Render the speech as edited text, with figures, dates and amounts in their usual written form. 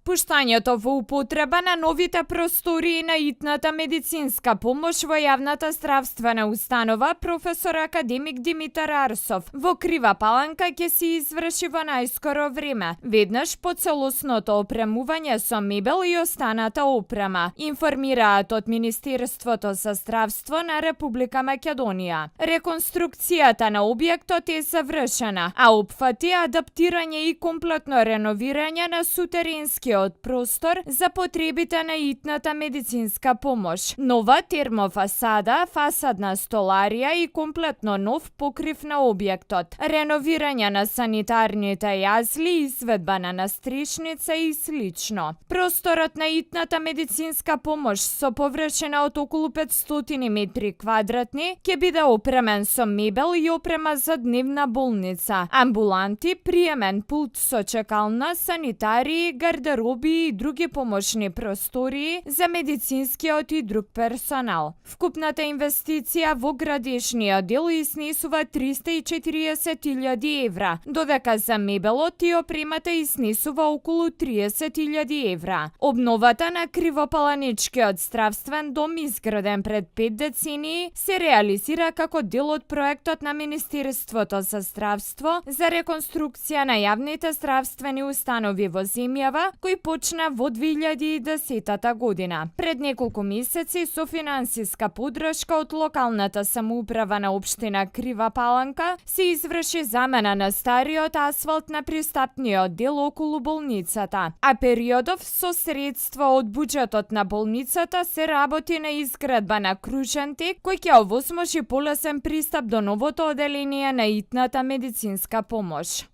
Пуштањето во употреба на новите простории на итната медицинска помош во јавната здравствена установа професор академик Димитар Арсов во Крива Паланка ќе се изврши во најскоро време, веднаш по целосното опремување со мебел и останата опрема, информираат од Министерството за здравство на Република Македонија. Реконструкцијата на објектот е завршена, а опфати адаптирање и комплетно реновирање на сутеренскиот простор за потребите на итната медицинска помош. Нова термофасада, фасадна столарија и комплетно нов покрив на објектот. Реновирање на санитарните јазли, изведба на настрешница и слично. Просторот на итната медицинска помош со површина од околу 500 метри квадратни ќе биде опремен со мебел и опрема за дневна болница, амбуланти, приемен пулт со чекална, санитарии, гардероби и други помошни простории за медицинскиот и друг персонал. Вкупната инвестиција во градишниот дел изнесува 340.000 евра, додека за мебелот и опремата изнесува околу 30.000 евра. Обновата на Кривопаланичкиот здравствен дом, изграден пред 5 децении, се реализира како дел од проектот на Министерството за здравство за реконструкција на јавните здравствени установи во земјава, кој почна во 2010 година. Пред неколку месеци со финансиска поддршка од локалната самоуправа на општина Крива Паланка се изврши замена на стариот асфалт на пристапниот дел околу болницата, а периодов со средства од буџетот на болницата се работи на изградба на кружен тек кој ќе овозможи полесен пристап до новото оделение на итната медицинска помош.